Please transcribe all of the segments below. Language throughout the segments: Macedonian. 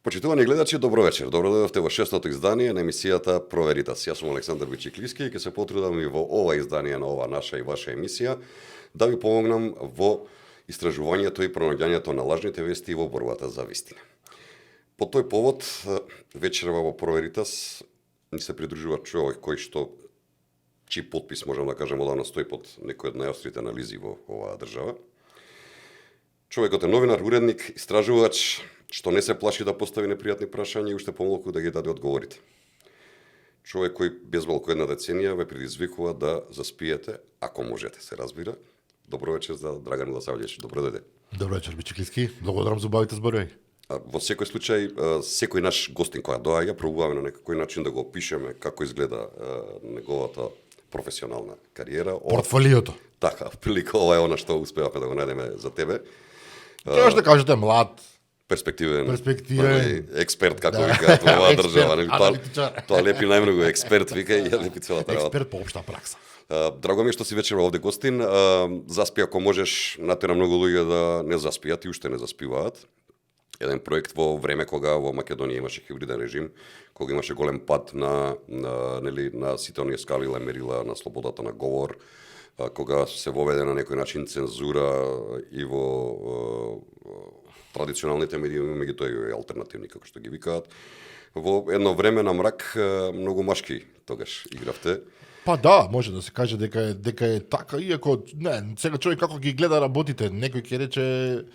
Почитувани гледачи, добро вечер. Добро дојдовте во шестото издание на емисијата Проверитас. Јас сум Александар Бичиклиски и ќе се потрудам и во ова издание на ова наша и ваша емисија да ви помогнам во истражувањето и пронаѓањето на лажните вести и во борбата за вистина. По тој повод, вечерва во Проверитас ни се придружува човек кој што чиј потпис, можам да кажем, одавна стои под некој од најострите анализи во оваа држава. Човекот е новинар, уредник, истражувач, што не се плаши да постави непријатни прашања и уште помалку да ги даде одговорите. Човек кој без малку една деценија ве предизвикува да заспиете, ако можете, се разбира. Добро вечер за Драган Милосавлјевич. Добро дојде. Добро вечер, Бичиклиски. Благодарам за убавите зборови. Во секој случај, секој наш гостин која доаѓа, пробуваме на некој начин да го опишеме како изгледа неговата професионална кариера. Портфолиото. Така, прилика ова е она што успевавме да го најдеме за тебе. Тоа што кажете, млад, перспективен експерт, како Да. викаат во оваа држава. Експерт, аналитичар. Тоа лепи најмногу експерт, вика, и ја лепи целата работа. експерт по општа пракса. Драго ми е што си вечерва овде гостин. Заспи ако можеш, натера многу луѓе да не заспијат и уште не заспиваат. Еден проект во време кога во Македонија имаше хибриден режим, кога имаше голем пад на сите оние скалила мерила на слободата на говор, кога се воведе на некој начин цензура и во традиционалните медии, меѓутоа и алтернативни, како што ги викаат. Во едно време на мрак многу машки тогаш игравте. Па да, може да се каже дека е така, иако не, сега човек како ги гледа работите, некој ќе рече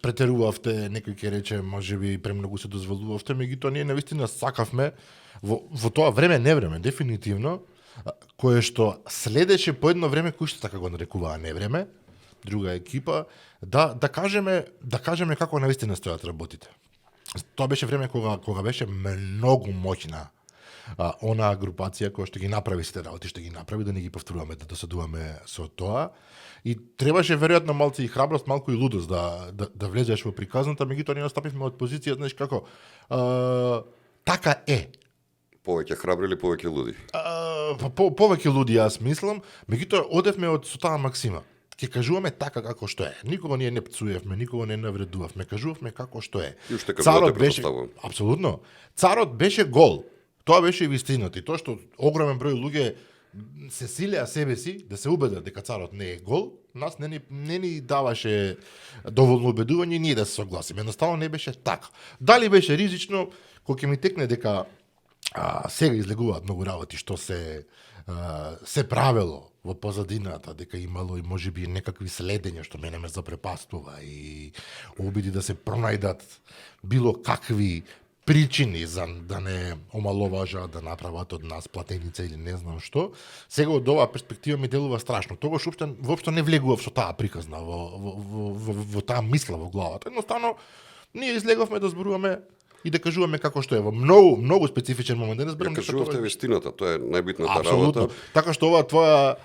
претерувавте, некој ќе рече можеби премногу се дозволувавте, меѓутоа ние навистина сакавме во тоа време, невреме, дефинитивно, кое што следеше по едно време, кој што така го нарекуваа невреме, друга екипа, да кажеме како навистина стојат работите. Тоа беше време кога беше многу моќна онаа групација која што ги направи сите работи, што ги направи, да не ги повторуваме, да досадуваме со тоа. И требаше веројатно малку и храброст, малку и лудост да влезеш во приказната, меѓутоа ние настапивме од позиција, знаеш како, така е. Повеќе храбри или повеќе луди? Повеќе луди, јас мислам, меѓутоа одевме од со таа максима. Ќе кажуваме така како што е. Никого ние не пцуевме, никого не навредувавме, кажувавме како што е. И уште кажувате, претпоставувам. Апсолутно. Царот беше гол. Тоа беше и вистината. И тоа што огромен број луѓе се силеа себе си да се убедат дека царот не е гол, нас не ни даваше доволно убедување ние да се согласиме. Едноставно не беше така. Дали беше ризично, кога ќе ми текне дека сега излегуваат многу работи што се правело во позадината, дека имало и можеби некакви следења што мене ме запрепастува и обиди да се пронајдат било какви причини за да не омаловажаат, да направат од нас платеница или не знам што. Сега од оваа перспектива ми делува страшно. Тогаш воопшто не влегував со таа приказна во таа мисла во главата. Едноставно ние излеговме да зборуваме и да кажуваме како што е во многу специфичен момент. Да не зберам дека кажувавте вистината, тоа е најбитната работа. Така што ова твоја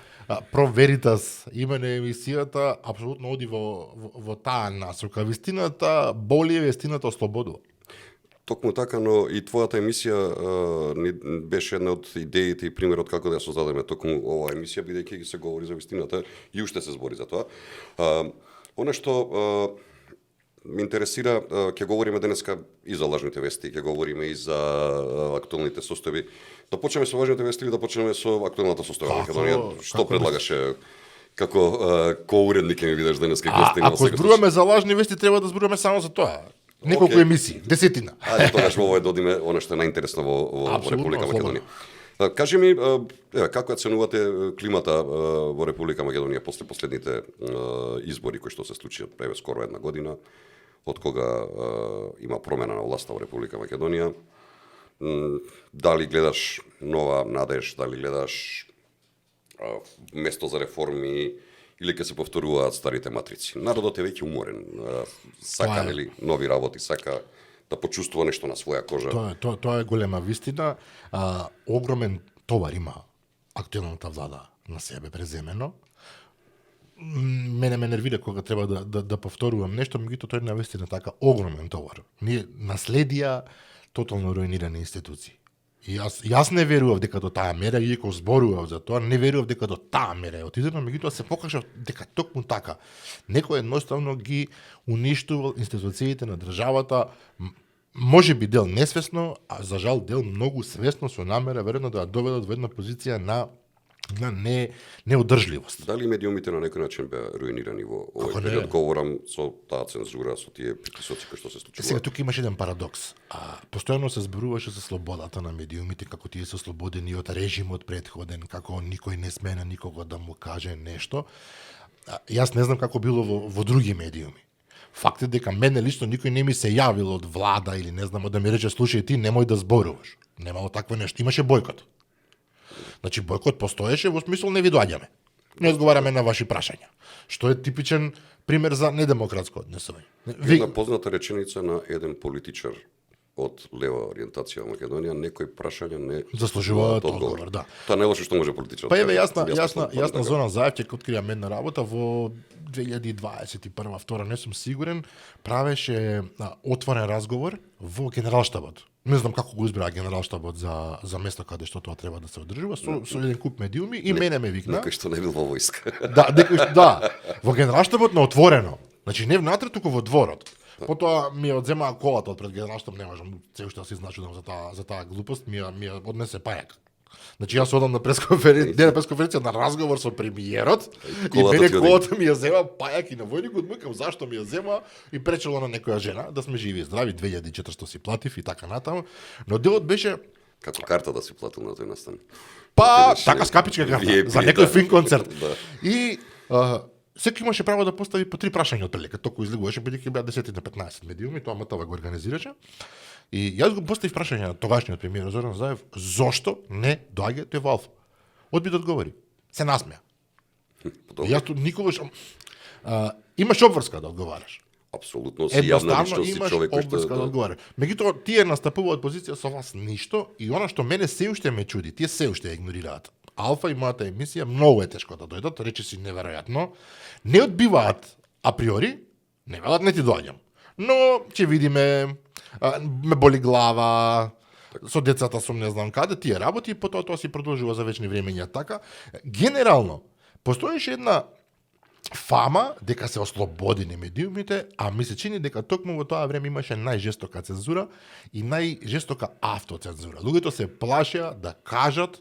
Проверитас име на емисијата апсолутно оди во таа насока. Вистината боли, вистината ослободува. Токму така, но и твојата емисија беше една од идеите и примерот како да ја создадеме токму оваа емисија, бидејќи се говори за вистината и уште се збори за тоа. Оно што ме интересира, ќе говориме денеска и за лажните вести, ќе говориме и за актуелните состојби. Да почнеме со лажните вести или да почнеме со актуелната состојба на Македонија? Што предлагаше како коуредник ми видиш денеска гостин? Ако зборуваме за лажни вести, треба да зборуваме само за тоа. Неколку емисии, 10. Ајде тогаш во овој додиме она што е најинтересно во Република Македонија. Кажи ми, како оценувате климата во Република Македонија после последните избори кои што се случија пред скоро една година, од кога има промена на власта во Република Македонија? Дали гледаш нова надеж, дали гледаш место за реформи, или ќе се повторуваат старите матрици? Народот е веќе уморен, сака нели нови работи, сака да почувствува нешто на своја кожа. Тоа е голема вистина. Огромен товар има актуелната влада на себе преземено. Мене ме нервира кога треба да повторувам нешто, меѓутоа тоа е навистина така огромен товар. Ние наследија тотално руинирани институции. И јас не верував дека до таа мера, иако зборував за тоа, не верував дека до таа мера е отидено, меѓутоа се покажа дека токму така. Некој едноставно ги уништувал институциите на државата, може би дел несвесно, а за жал дел многу свесно со намера веројатно да ја доведат во една позиција на неодржливост. Дали медиумите на некој начин беа руинирани во овој Како не? период? Говорам со таа цензура, со тие притисоци кои што се Сега случуваат. тука имаш еден парадокс. Постојано се зборуваше за слободата на медиумите, како тие се слободени од режимот претходен, како никој не сме на никого да му каже нешто. Јас не знам како било во други медиуми. Факт е дека мене лично никој не ми се јавил од влада или не знам да ми рече слушај ти немој да зборуваш. Немало такво нешто. Имаше бойкот. Значи бойкот постоеше во смисол не ви доаѓаме. Не одговараме на ваши прашања. Што е типичен пример за недемократско однесување. Една позната реченица на еден политичар од лева ориентација во Македонија, некои прашања не заслужуваат одговор, да. Тоа не е лошо што може политичар. Па еве да јасна каже. Зоран Заевче кој открија една работа во 2021-втора, не сум сигурен, правеше отворен разговор во генералштабот. Не знам како го избраа генералштабот за место каде што тоа треба да се одржува со еден куп медиуми и мене ме викна. Некој што не бил во војска. Да, во генералштабот на отворено. Значи не внатре, туку во дворот. Потоа ми ја одземаа колата од пред генералштаб, не можам се уште да се изначудам за таа глупост, ми ја однесе пајак. Значи јас одам на пресконференција на разговор со премиерот и мене колата ми ја зема пајак и на војникот мукам зашто ми ја зема и пречело на некоја жена да сме живи и здрави, 2400 си платив и така натаму, но делот беше Како карта да си платил на тој настан. па така скапичка карта за некој фин концерт. Да. И секој имаше право да постави по 3 прашања отприлика, толку излегуваше бидејќи беа 10 на 15 медиуми, тоа МТВ го организираше. И јас го поставив прашање на тогашниот премиер Зоран Заев, зошто не доаѓате во Алфа? Одби да одговори. Се насмеа. Јас тут никогаш имаш обврска да одговараш. Апсолутно си јавна личност и човек кој обврска да одговара. Меѓутоа тие настапуваат позиција со вас ништо и она што мене се уште ме чуди, тие се уште ја игнорираат. Алфа и мојата емисија многу е тешко да дојдат, рече си неверојатно. Не одбиваат априори, не велат не ти доаѓам. Но ќе видиме, ме боли глава, со децата сум не знам каде, тие работи и потоа тоа си продолжува за вечни времења така. Генерално постоеше една фама дека се ослободени медиумите, а ми се чини дека токму во тоа време имаше најжестока цензура и најжестока автоцензура. Луѓето се плашеа да кажат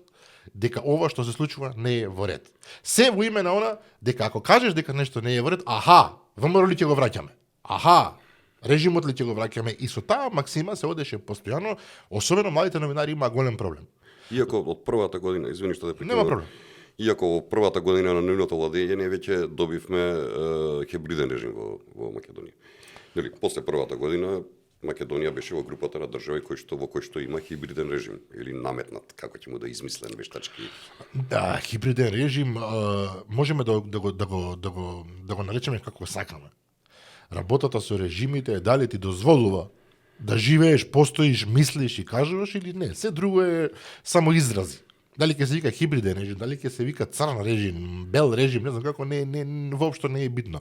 дека ова што се случува не е во ред. Се во име на она дека ако кажеш дека нешто не е во ред, аха, ВМРО ли ќе го враќаме? Аха, режимот ли ќе го враќаме? И со таа максима се одеше постојано, особено младите новинари имаа голем проблем. Иако од првата година, извини што да прекинувам. Нема проблем. Иако во првата година на нивното владење веќе добивме хибриден режим во Македонија. Нели, после првата година Македонија беше во групата на држави во кој што има хибриден режим или наметнат, како ќе му да измислен вештачки. Да, хибриден режим можеме да го наречеме како сакаме. Работата со режимите е дали ти дозволува да живееш, постоиш, мислиш и кажуваш или не. Се друго е само изрази. Дали ќе се вика хибриден режим, дали ќе се вика црн режим, бел режим, не знам како, воопшто не е битно.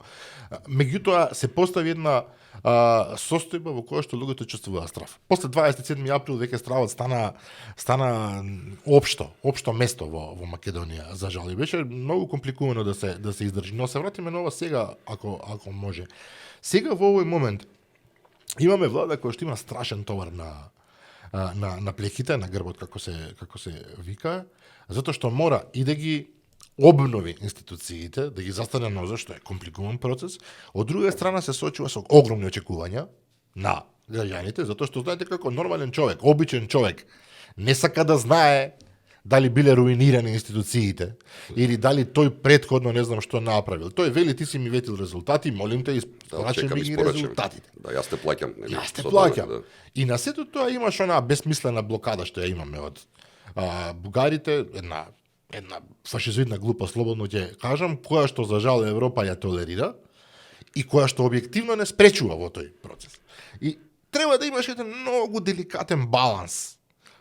Меѓутоа се постави една состојба во која што луѓето чувствуваат страф. После 27 април веќе стравот стана општо место во Македонија, за жал. И беше многу компликувано да се издржи. Но се вратиме на ова сега, ако може. Сега во овој момент имаме влада која што има страшен товар на плеките, на грбот, како се вика, затоа што мора и да ги обнови институциите, да ги застане на ноза, што е компликуван процес. Од друга страна се соочува со огромни очекувања на граѓаните, затоа што знаете како нормален човек, обичен човек, не сака да знае дали биле руинирани институциите или дали тој претходно не знам што направил. Тој вели ти си ми ветил резултати, молим те испорачи ми ги резултатите. Да, јас те плаќам. Јас те плаќам. Да. И на сето тоа имаш она бесмислена блокада што ја имаме од бугарите, една фашизоидна глупа, слободно ќе кажам, која што за жал Европа ја толерира и која што објективно не спречува во тој процес. И треба да имаш еден многу деликатен баланс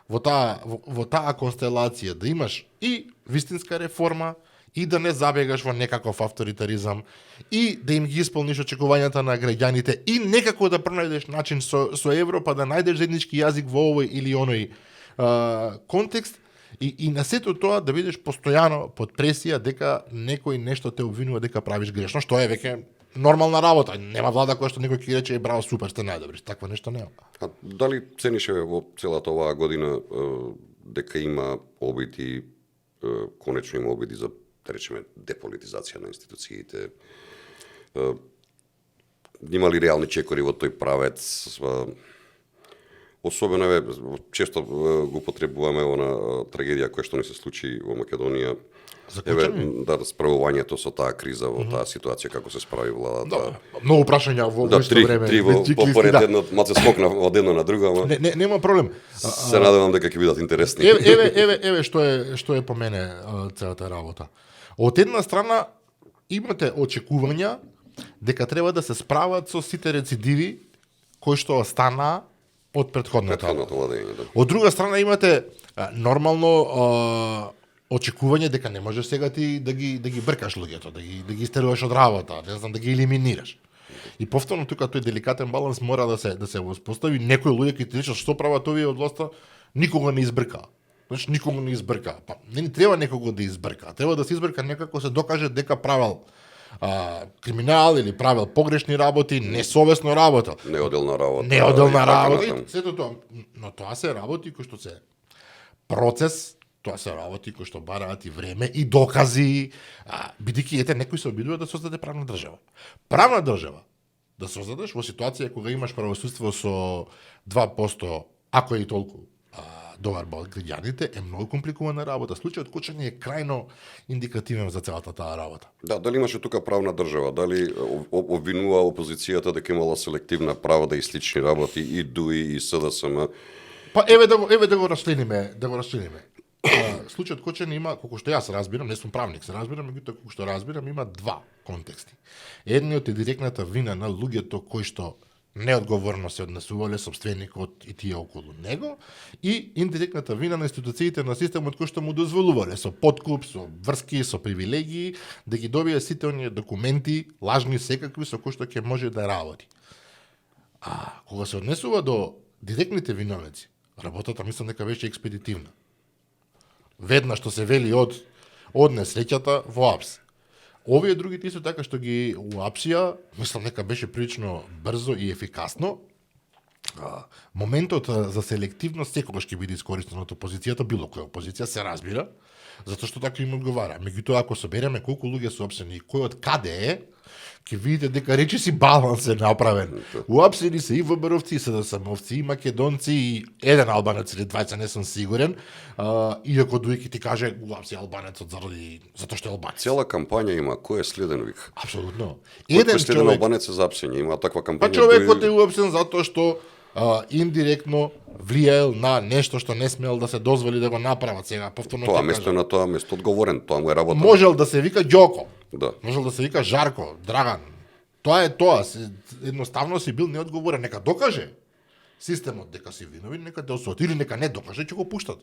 во таа констелација, да имаш и вистинска реформа, и да не забегаш во некаков авторитаризам, и да им ги исполниш очекувањата на граѓаните, и некако да пронајдеш начин со Европа да најдеш заеднички јазик во овој или оној контекст и на сето тоа да бидеш постојано под пресија дека некој нешто те обвинува дека правиш грешно, што е веќе нормална работа. Нема влада која што некој ќе рече браво, супер, сте најдобри. Такво нешто нема. А дали ценише во целата оваа година дека има обиди, конечно има обиди за, да речеме, деполитизација на институциите? Има ли реални чекори во тој правец? Особено често го потребуваме она трагедија која што ни се случи во Македонија. Да, справувањето со таа криза, во таа ситуација, како се справи владата. Да, многу прашања во исто време. Три по поред, едно маце скокна од едно на друго, ама нема проблем. Се надевам дека ќе бидат интересни. Еве што е по мене целата работа. Од една страна имате очекувања дека треба да се справат со сите рецидиви кои што останаа од претходното владење. Да. Од друга страна имате нормално очекување дека не можеш сега ти да ги бркаш луѓето, да ги истеруваш од работа, не знам, да ги елиминираш. И повторно тука тој деликатен баланс мора да се воспостави. Некои луѓе ќе ти речат што прават овие од власта, никога не избрка. Значи никога не избрка. Па не ни треба некого да избрка. Треба да се избрка некако се докаже дека правил криминал или правил погрешни работи, несовесно работа. Неоделна работа. И сето тоа, но тоа се работи кои што се процес. Тоа се работи кои што бараат и време и докази, бидејќи некој се обидува да создаде правна држава. Правна држава да создадеш во ситуација кога имаш правосудство со 2%, ако е и толку добар од граѓаните, е многу компликувана работа. Случајот Кочани е крајно индикативен за целата таа работа. Да, дали имаше тука правна држава, дали обвинува опозицијата дека имала селективна права да и слични работи и ДУИ и СДСМ. Па еве да го расчлениме, случајот Кочани има, колку што јас разбирам, не сум правник, се разбирам, меѓутоа колку што разбирам има два контексти. Едниот е директната вина на луѓето кои што неодговорно се однесувале собственикот и тие околу него, и индиректната вина на институциите на системот кои што му дозволувале со подкуп, со врски, со привилегии да ги добие сите оние документи, лажни секакви, со кои што ќе може да работи. А кога се однесува до директните виновници, работата мислам дека беше експедитивна. Веднаш што се вели од несреќата во АПС. Овие другите исто така што ги уапсија, мислам дека беше прилично брзо и ефикасно. Моментот за селективност секогаш ќе биде искористен од опозицијата, било која опозиција, се разбира, затоа што така им одговара. Меѓутоа, ако собереме колку луѓе се опсени и кој од каде е, ќе видите дека речиси баланс е направен. Уапсени се и ВБРовци, и СДСМовци, и македонци, и еден албанец или двајца, не сум сигурен, иако дујќи ти каже уапси албанецот затоа што е албанец. Цела кампања има, кој е следен вик? Апсолутно. Еден следен албанец е за апсење, има таква кампања. Па човекот е уапсен затоа што индиректно влијаел на нешто што не смел да се дозволи да го направат сега. Повторно тоа место на тоа место одговорен, тоа му е работа. Можел да се вика Ѓоко. Да. Можел да се вика Жарко, Драган. Тоа е тоа, едноставно си бил неодговорен, нека докаже системот дека си виновен, нека те осуди, или нека не докаже, ќе го пуштат.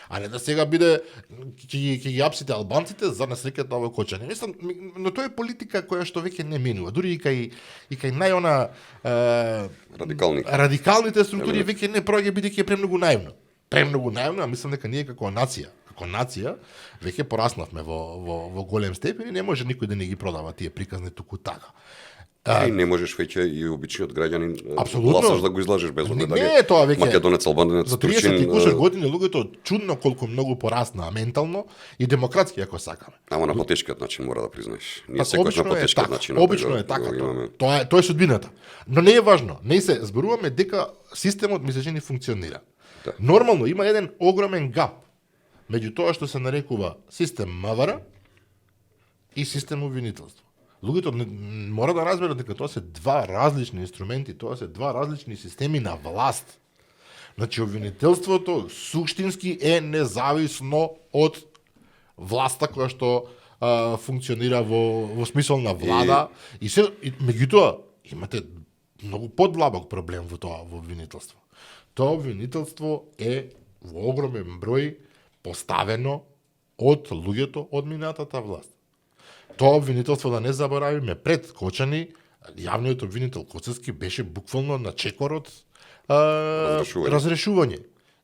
А не да сега биде ќе ги апсите албанците за несреќата во Кочани. Мислам, но тоа е политика која што веќе не минува. Дури и кај најона радикалните структури веќе не проаѓа бидејќи е премногу наивно. Премногу наивно, а мислам дека ние како нација веќе пораснавме во голем степен и не може никој да не ги продава тие приказни туку така. И не можеш веќе и обичниот граѓанин гласаш да го излажеш без не е тоа веќе македонец, албанец, за 30 и кусор години луѓето чудно колку многу пораснаа ментално и демократски ако сакаме. Ама на потешкиот начин мора да признаеш. Ние секогаш на потешкиот начин. Обично е така. Тоа е судбината. Но не е важно. Не се зборуваме дека системот ми се жени функционира. Да. Нормално има еден огромен гап меѓу тоа што се нарекува систем МВР и систем обвинителство. Луѓето мора да разберат дека тоа се два различни инструменти, тоа се два различни системи на власт. Значи, обвинителството суштински е независно од власта која што функционира во смисол на влада и меѓутоа имате многу подлабок проблем во тоа во обвинителство. Тоа обвинителство е во огромен број поставено од луѓето од минатата власт. Тоа обвинителство, да не заборавиме, пред Кочани, јавниот обвинител Коцевски беше буквално на чекор од разрешување.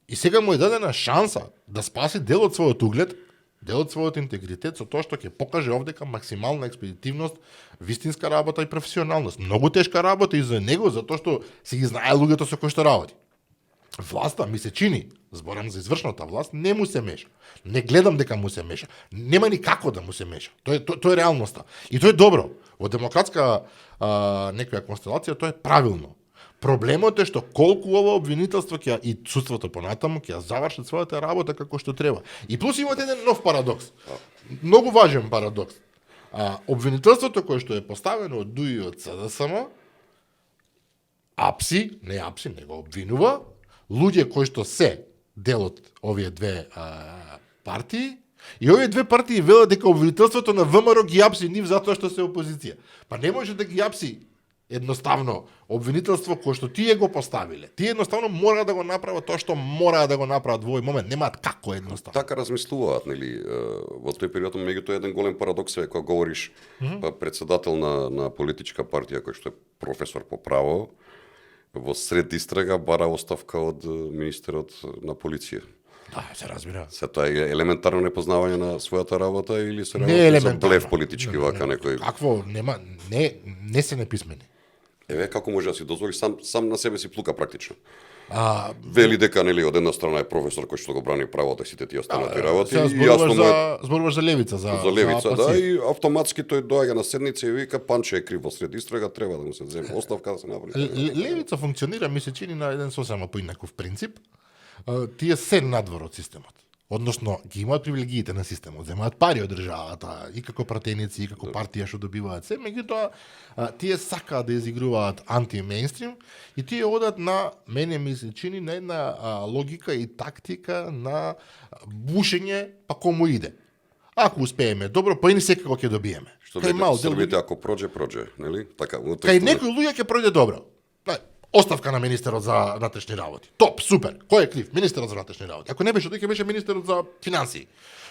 И сега му е дадена шанса да спаси дел од својот углед, дел од својот интегритет со тоа што ќе покаже овдека максимална експедитивност, вистинска работа и професионалност. Многу тешка работа и за него, затоа што си ги знае луѓето со кои што работи. Власта ми се чини, зборам за извршната власт, не му се меша. Не гледам дека му се меша. Нема ни како да му се меша. Тоа е реалноста. И тоа е добро. Во демократска некоја констелација тоа е правилно. Проблемот е што колку ова обвинителство ќе и судството понатаму ќе завршат својата работа како што треба. И плюс имате еден нов парадокс. Многу важен парадокс. Обвинителството кое што е поставено од ДУИ и од СДСМ, не го обвинува, луѓе кои што се дел од овие две партии, и овие две партии велат дека обвинителството на ВМРО ги апси нив затоа што се опозиција. Па не може да ги апси едноставно обвинителство кое што тие го поставиле. Тие едноставно мора да го направат тоа што мора да го направат во овој момент. Немаат како едноставно. Така размислуваат, нели, во тој период, меѓутоа еден голем парадокс е кога говориш председател на политичка партија кој што е професор по право, во сред истрага бара оставка од министерот на полиција. Да, се разбира. Се тоа е елементарно непознавање на својата работа или се Не работи за елементарно. блеф политички вака некој? Какво нема не се неписмени. Еве како може да си дозволи сам на себе си плука практично. Вели дека нели од една страна е професор кој што го брани правото и сите тие останати работи Сега и јасно му е зборуваш за левица, за левица, да, апација. и автоматски тој доаѓа на седница и вика Панче е крив во сред истрага, треба да му се земе оставка да се направи. Левица функционира, ми се чини, на еден сосема поинаков принцип. Тие се надвор од системот. Односно, ги имаат привилегиите на системот, земаат пари од државата, и како пратеници, и како партија што добиваат се, меѓутоа тие сакаат да изигруваат анти-мејнстрим и тие одат на, мене ми се чини, на една логика и тактика на бушење, па кому иде. Ако успееме добро, па и не секако ќе добиеме. Што Кај мал дел Србите ако проđe, нели? Така, Кај некои луѓе ќе пројде добро. Оставка на министерот за внатрешни работи. Топ, супер. Кој е крив? Министерот за внатрешни работи. Ако не беше тој, ќе беше министерот за финансии.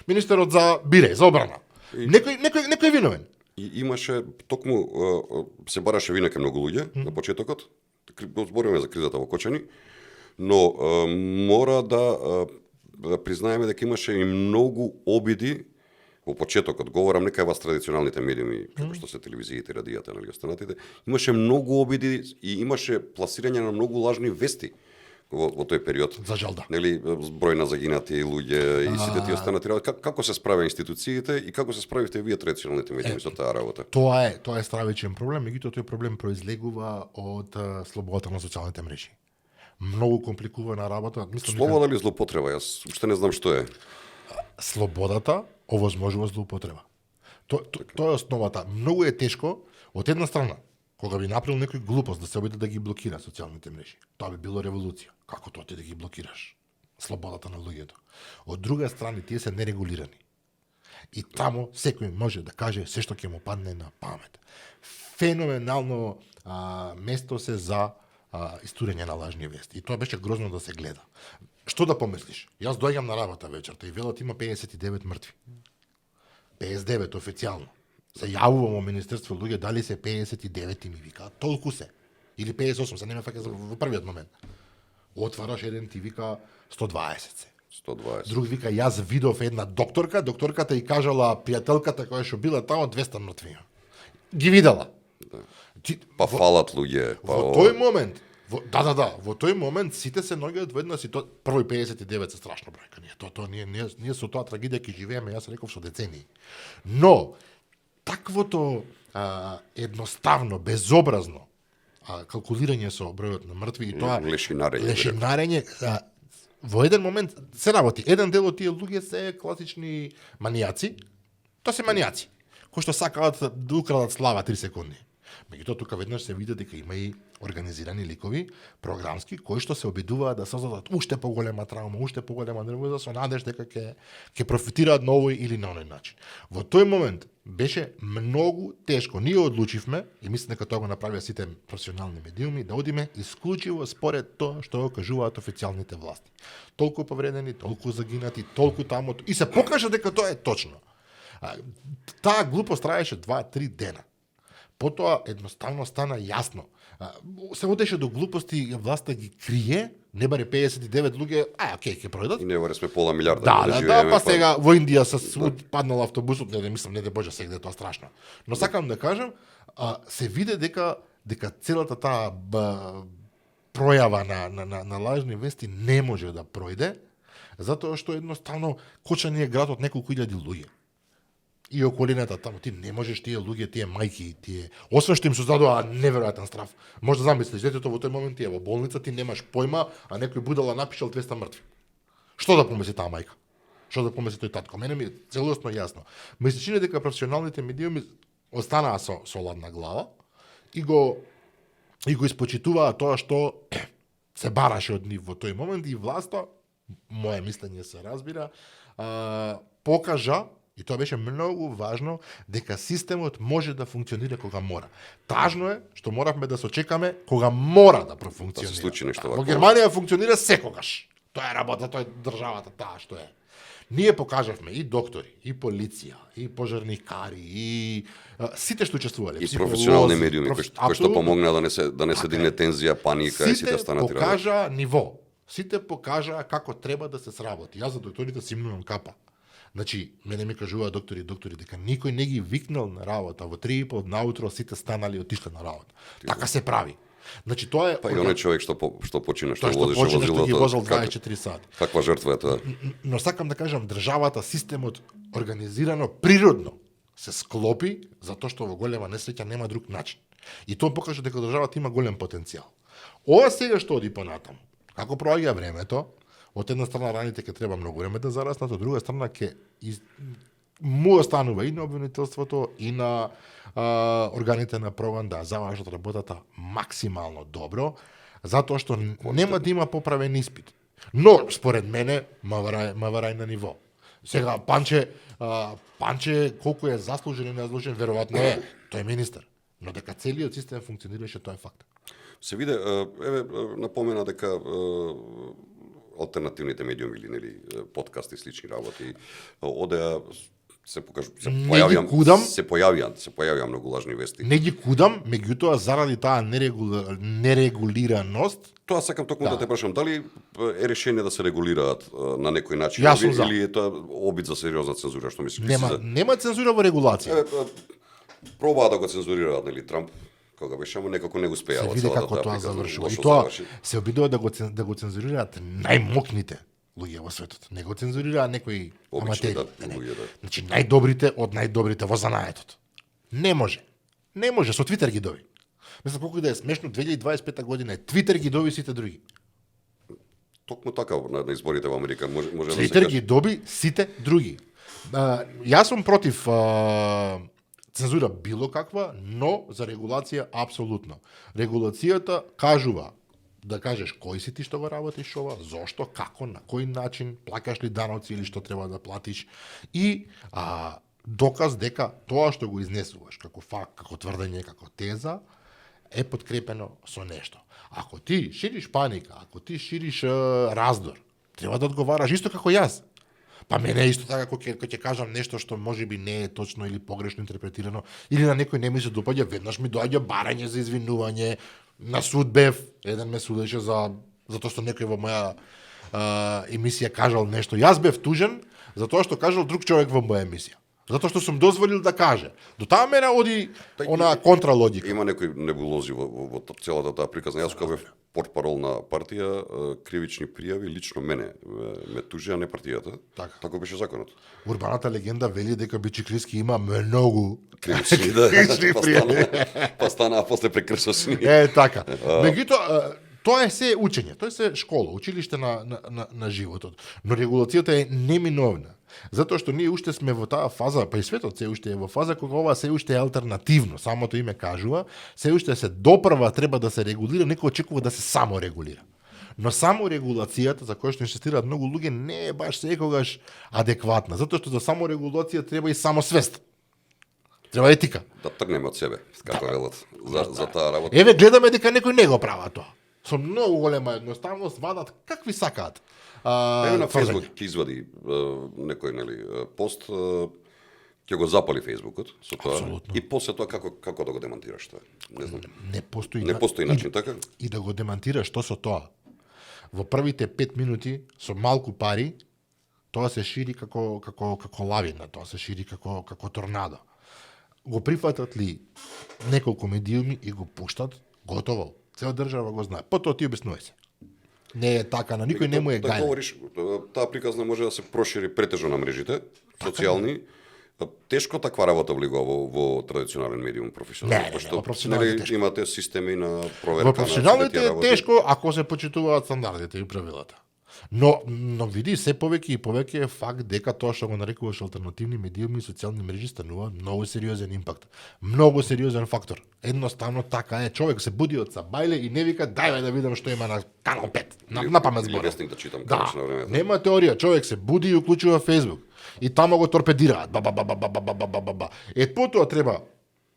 Министерот за бире, за одбрана. Некој е виновен. И имаше токму се бараше винака многу луѓе на почетокот. Зборуваме за кризата во Кочани, но мора да признаеме дека имаше и многу обиди во почетокот, говорам нека вас традиционалните медиуми, како што се телевизиите, радијата, нели останатите, имаше многу обиди и имаше пласирање на многу лажни вести во тој период. За жал да. Нели број на загинати луѓе и сите тие останати работи. Како се справи институциите и како се справивте вие традиционалните медиуми со таа работа? Тоа е стравичен проблем, меѓутоа тој проблем произлегува од слободата на социјалните мрежи. Многу компликувана работа. Слобода или злоупотреба? Јас уште не знам што е. Слободата овозможува злоупотреба. Тоа е основата. Многу е тешко од една страна, кога би направил некој глупост да се обиде да ги блокира социјалните мрежи. Тоа би било револуција. Како тоа ти да ги блокираш? Слободата на луѓето. Од друга страна, тие се нерегулирани. И таму секој може да каже се што ќе му падне на памет. Феноменално место се за истурење на лажни вести. И тоа беше грозно да се гледа. Што да помислиш? Јас доаѓам на работа вечерта и велат има 59 мртви. 59 официјално. Се јавувам во министерство луѓе дали се 59 и ми вика толку се. Или 58, се не ме фаќа во првиот момент. Отвараш еден ти вика 120 се. 120. Друг вика јас видов една докторката и кажала пријателката која што била таму 200 мртви. Ги видела. Да. Па фалат луѓе, па во тој момент, во тој момент сите се наоѓаат во една ситуација. Прво и 59 се страшна бројка. Ние со тоа трагедија ќе живееме, јас реков со децении. Но таквото едноставно, безобразно калкулирање со бројот на мртви и тоа лешинарење во еден момент се работи. Еден дел од тие луѓе се класични манијаци. Тоа се манијаци кои што сакаат да украдат слава 3 секунди. Меѓутоа тука веднаш се види дека има и организирани ликови, програмски, кои што се обидуваат да создадат уште поголема травма, уште поголема нервоза со надеж дека ќе профитираат на овој или на оној начин. Во тој момент беше многу тешко. Ние одлучивме, и мислам дека тоа го направија сите професионални медиуми, да одиме исклучиво според тоа што го кажуваат официјалните власти. Толку повредени, толку загинати, толку таму, и се покажа дека тоа е точно. Таа глупост траеше 2-3 дена. Потоа едноставно стана јасно се одеше до глупости, власта ги крие, не баре 59 луѓе, окей, ќе пројдат. И не баре сме пола милиарда. Да, па сега во Индија паднал автобусот, не мислам, не де Боже, сега тоа страшно. Но сакам да кажам, се виде дека целата таа пројава на лажни вести не може да пројде, затоа што едноставно Кочани е град од неколку илјади луѓе. И околината таму, ти не можеш тие луѓе, тие мајки, освен што им создадува неверојатен страв. Може да замислиш, детето во тој момент ти е во болница, ти немаш појма, а некој будала напишал 200 мртви. Што да помисли таа мајка? Што да помисли тој татко? Мене ми е целосно јасно. Ме се чини дека професионалните медиуми останаа со ладна глава и го испочитуваа тоа што се бараше од нив во тој момент и власта, моје мислење се разбира, покажа, и тоа беше многу важно, дека системот може да функционира кога мора. Тажно е што моравме да се чекаме кога мора да профункционира. Да се случи нешто Во вакво. Германија функционира секогаш. Тоа е работа, тоа е државата таа што е. Ние покажавме и доктори, и полиција, и пожарникари, и сите што учествувале, И професионални медиуми кои што помогнаа да не се Така дигне тензија, паника и сите останати Сите покажа ниво. Сите покажа како треба да се сработи. Јас за докторите си имам капа. Значи, мене ми кажуваа доктори дека никој не ги викнал на работа, во 3:30 наутро сите станали и отишле на работа. Така се прави. Значи тоа е Па и оној човек што почина, што тоа што возеше почина, што ги возел возилото. 24 сати. Каква жртва е тоа? Но сакам да кажам, државата, системот организирано природно се склопи затоа што во голема несреќа нема друг начин. И тоа покажа дека државата има голем потенцијал. Ова сега што оди понатаму, како проаѓа времето, од една страна раните ќе треба многу време да зараснат, од друга страна ќе му останува и на обвинителството и на органите на прогон да завршат работата максимално добро, затоа што нема да има поправен испит. Но според мене маварај на ниво. Сега Панче колку е заслужен и незаслужен веројатно е, тој е министер, но дека целиот систем функционираше, тоа е факт. Се виде, еве напомена дека алтернативните медиуми или нели подкасти и слични работи одеа се појавија многу лажни вести. Не ги кудам, меѓутоа заради таа нерегулираност, Тоа сакам токму да те прашам, дали е решение да се регулираат на некој начин Јас сум за. или е тоа обид за сериозна цензура, што мислиш? нема цензура во регулација. Пробаа да го цензурираат, нели, Трамп, кога беше, ама некако не успеа. Се види како тоа завршува. И тоа се обидува да го цензурираат најмокните луѓе во светот. Не го цензурираат некои аматери. Значи најдобрите од најдобрите во занаетот. Не може. Не може, со Твитер ги доби. Мислам колку да е смешно, 2025 година е Твитер ги доби сите други. Токму така на изборите во Америка може да се Твитер каже. ги доби сите други. Јас сум против цензура било каква, но за регулација апсолутно. Регулацијата кажува да кажеш кој си ти што го работиш ова, зошто, како, на кој начин, плакаш ли даноци или што треба да платиш и доказ дека тоа што го изнесуваш како факт, како тврдење, како теза е подкрепено со нешто. Ако ти шириш паника, ако ти шириш раздор, треба да одговараш исто како јас. Па мене исто така кога ќе кажам нешто што можеби не е точно или погрешно интерпретирано или на некој не ми се допаѓа, веднаш ми доаѓа барање за извинување. На суд бев, еден ме судеше затоа што некој во моја емисија кажал нешто. Јас бев тужен затоа што кажал друг човек во моја емисија. Затоа што сум дозволил да каже. До таа мера оди она контралогика. Има некои небулози во целата таа приказна. Јас кога бев портпарол на партија, кривични пријави лично мене ме тужија, не партијата. Така беше законот. Урбаната легенда вели дека Бичиклиски има многу кривични пријави. Па станаа после прекршосни. Така. Меѓутоа тоа е се учење, тоа е се школа, училиште на животот. Но регулацијата е неминовна. Затоа што ние уште сме во таа фаза, па и светот се уште е во фаза кога ова се уште е алтернативно. Самото име кажува, се уште се допрва треба да се регулира, некој очекува да се саморегулира. Но саморегулацијата, за која што инсистираат многу луѓе, не е баш секогаш адекватна, затоа што за саморегулација треба и самосвест. Треба етика. Да тргнеме од себе, како велат, за таа работа. Еве гледаме дека некој не го права тоа. Со многу голема едноставност вадат какви сакаат. Еве на Facebook ќе извади некој пост Ќе го запали Фејсбукот со тоа. Апсолутно. И после тоа како да го демантираш тоа? Не знам. Не постои Не постои начин, така? И да го демантираш што со тоа. Во првите 5 минути со малку пари тоа се шири како лавина, тоа се шири како торнадо. Го прифатат ли неколку медиуми и го пуштат, готово. Цела држава го знае. Потоа ти објаснувај се. Не е така, на никој не му е Да гајле. говориш, таа приказна може да се прошири претежно на мрежите, социјални. Тешко таква работа влегува во традиционален медиум професионален, Не, пошто во професионалните нели тешко. имате системи на проверка. Во професионалните е тешко ако се почитуваат стандардите и правилата. Но види, се повеќе и повеќе е факт дека тоа што го нарекуваш алтернативни медиуми и социјални мрежи станува многу сериозен импакт. Многу сериозен фактор. Едноставно така е. Човек се буди од сабајле и не вика дај да видам што има на канал 5. На памет зборам. Вестник да читам Да, конечно на времето. нема теорија. Човек се буди и уклучува Facebook. И тамо го торпедираат. Ба. Потоа треба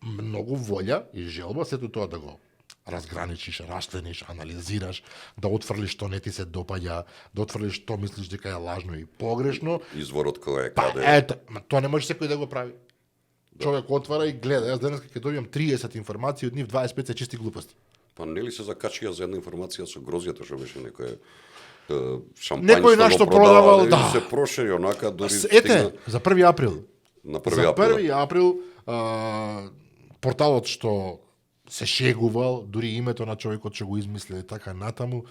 многу волја и желба сето тоа да го разграничиш, растлениш, анализираш, да отфрлиш што не ти се допаѓа, да отфрлиш што мислиш дека е лажно и погрешно. Изворот кој е Па каде. ето, тоа не може секој да го прави. Човек отвара и гледа. Јас денеска ќе добиам 30 информации, од нив 25 се чисти глупости. Па нели се закачија за една информација со грозјата што беше некој шампањ Некој нашто продавал, да. се прошири онака дури Ете, за 1 април. на За 1 април. 1 април порталот што се шегувал, дури името на човекот што го измислил и така натаму,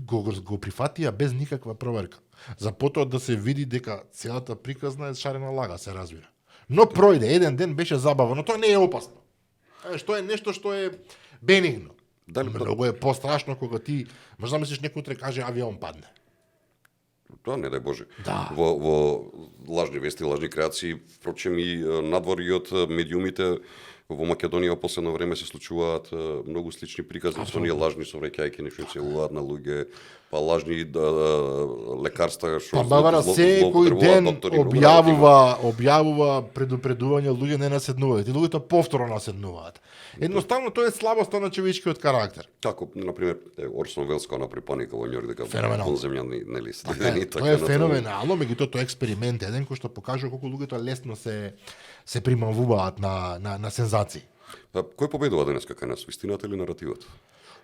го прифатија без никаква проверка. За потоа да се види дека целата приказна е шарена лага, се разбира. Но пројде, еден ден беше забавно, но тоа не е опасно. Што е нешто што е бенигно. Дали Многу е пострашно кога ти, може да мислиш некој утре каже авион падне. Тоа не дај Боже. Да. Во лажни вести, лажни креации, впрочем и надвор и од медиумите во Македонија во последно време се случуваат многу слични приказни со оние лажни совраќајки, нешто им се јавуваат на луѓе, па лажни лекарства што Па бавара секој ден објавува предупредување, луѓе не наседнуваат и луѓето повторно наседнуваат. Едноставно тоа е слабоста на човечкиот карактер. Како, например, Орсон Велс кога направи паника во Њујорк дека Феноменално. подземјани нели Така стидени е, така тоа е натаму. феноменално, меѓутоа тоа е експеримент еден кој што покажува колку луѓето лесно се примамуваат на сензации. Па, кој победува денеска кај нас, вистината или наративот?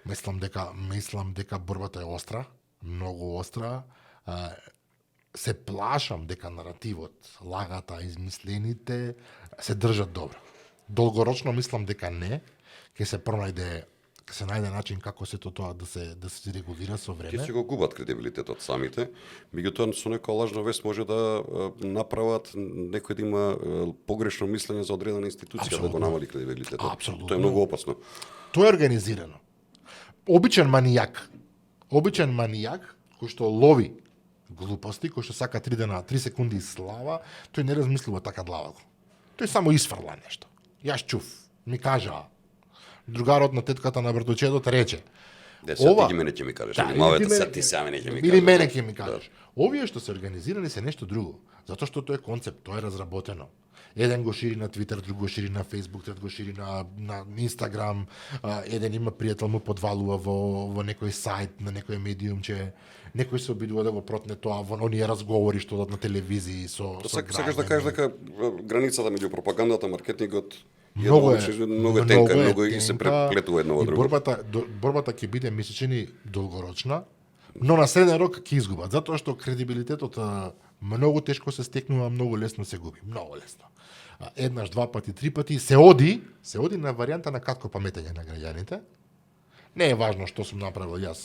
Мислам дека борбата е остра, многу остра. Се плашам дека наративот, лагата, измислените се држат добро. Долгорочно мислам дека не, ќе се најде начин како сето тоа да се регулира со време. Ќе се го губат кредибилитетот самите, меѓутоа со некоја лажна вест може да направат некој да има погрешно мислење за одредена институција, да го намали кредибилитетот. Апсолутно. Тоа е многу опасно. Тоа е организирано. Обичен манијак кој што лови глупости, кој што сака 3 секунди слава, тој не размислува така длабоко. Тој само изфрла нешто. Јас чув, ми кажаа. Другарот на тетката на братовчедот рече. Ова ти мене ќе ми кажеш, внимавајте се ти сега мене ќе ми кажеш. Или мене ќе ми кажеш. Овие што се организирани се нешто друго, затоа што тоа е концепт, тоа е разработено. Еден го шири на Твитер, друг го шири на Фејсбук, трет го шири на Инстаграм, еден има пријател му подвалува во некој сајт, на некој медиумче, некој се обидува да го протне тоа во оние разговори што одат на телевизии со Сакаш да кажеш дека границата меѓу пропагандата, маркетингот многу е тенка, многу и се преплетува едно во друго. Борбата ќе биде мислечени долгорочна, но на среден рок ќе изгубат, затоа што кредибилитетот многу тешко се стекнува, многу лесно се губи, многу лесно. Еднаш, два пати, три пати се оди на варијанта на кратко паметење на граѓаните. Не е важно што сум направил јас,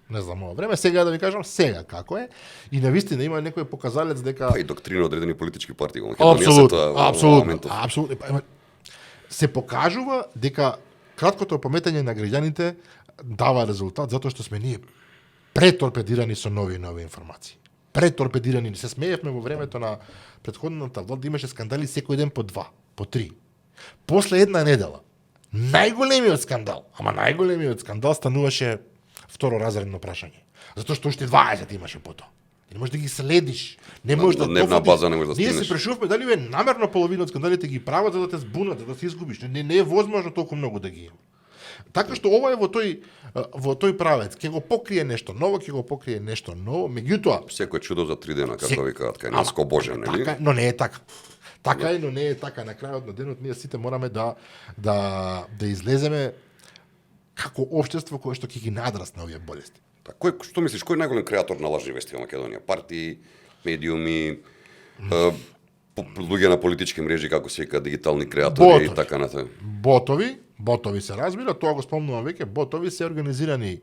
не знам ова време, сега да ви кажам сега како е и навистина има некој показалец дека Па и доктрина одредени политички партии во Македонија се тоа апсолутно. Се покажува дека краткото паметење на граѓаните дава резултат затоа што сме ние преторпедирани со нови и нови информации. Преторпедирани. Се смеевме во времето на претходната влада, имаше скандали секој ден по 2, по 3. После една недела, најголемиот скандал стануваше второразредно прашање. Затоа што уште 20 имаше по тоа. Не можеш да ги следиш. Не можеш да дневна база не можеш да Ние стигнеш. се прашувавме дали е намерно половина од скандалите ги прават за да те збунат, за да се изгубиш. Не е возможно толку многу да ги има. Така што ова е во тој правец. Ќе го покрие нешто ново, меѓутоа Секој чудо за 3 дена, како викаат кај нас, ко Боже, нели? така, но не е така. Така е, но не е така. На крајот на денот ние сите мораме да излеземе како општество кое што ќе ги надрасне овие болести. Што мислиш, кој е најголем креатор на лажни вести во Македонија? Партии, медиуми, луѓе на политички мрежи, како се вика, дигитални креатори и така натаму. Ботови се разбира, тоа го спомнувам веќе, ботови се организирани